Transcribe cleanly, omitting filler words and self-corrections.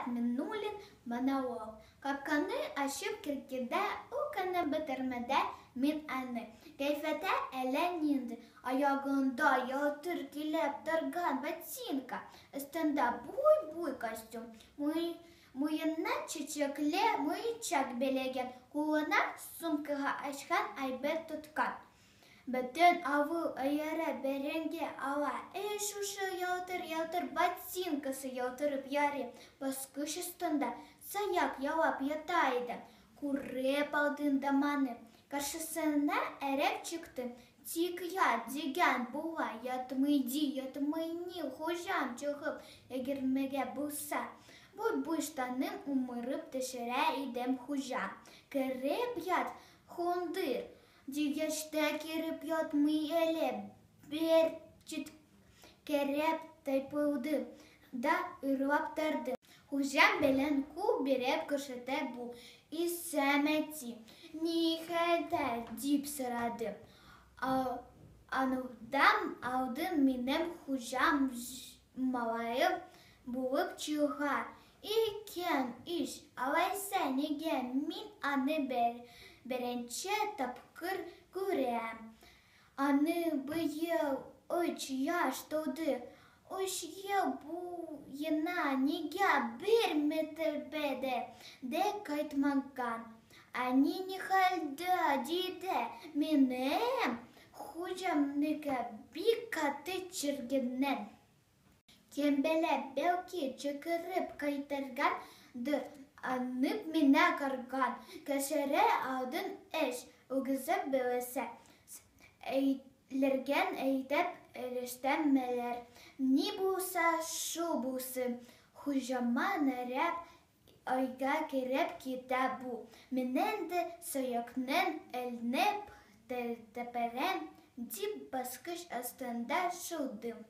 Рифат Миннуллин монолог. Капканы ачып кергәндә үк аны бетермәдә мин аны. Кәйфәтә әллә нинди. Аягында ялтыр килеп торган ботинка, өстендә буй-буй костюм, муенына чәчәкле муенчак бәйләгән, кулына сумкага ачкан әйбер тоткан. Бөтен авыл өере бәрәңге ала. Әй, шушы ялтыр-ялтыр ботинкасы ялтырып йөри, баскыч өстендә саяк ялап ята иде. Күреп алдым да моны. Каршысына эреп чыктым. Тик ят, дигән була, ятмый ди, ятмый ни, хуҗам чыгып егермегә булса. Буй-буй штаным умырып төшерә идем хуҗа. Кереп ят, хундыр, Дигәч тә кереп ятмый әле, бер читкәрәк тайпылды да ырлап торды. Хуҗам белән кул биреп күрсәтә бу. Исән, әти, ни хәлдә? Дип сорады. Анардан алдын минем хуҗам малае булып чыга икән ич, алайса нигә мин аны беренче тапкыр күрәм? Аны быел өч яшь тулды, өч ел буена нигә бер мәртәбә дә кайтмаган? Әни нихәлдә? Диде, минем хуҗамныкы бик каты чиргәннәр. Кем белә, бәлки, чакырып кайтаргандыр, анып мине карган. Кәшәрә алдын эш, үгезе беләсе. Әйләргән әйдәп өлештәмеләр. Ни булса, шул булсын. Хуҗама нәрәп өйгә кереп китә бу. Мин инде сөякнең элнеп тәпәрәм дип баскыч астында шылдым.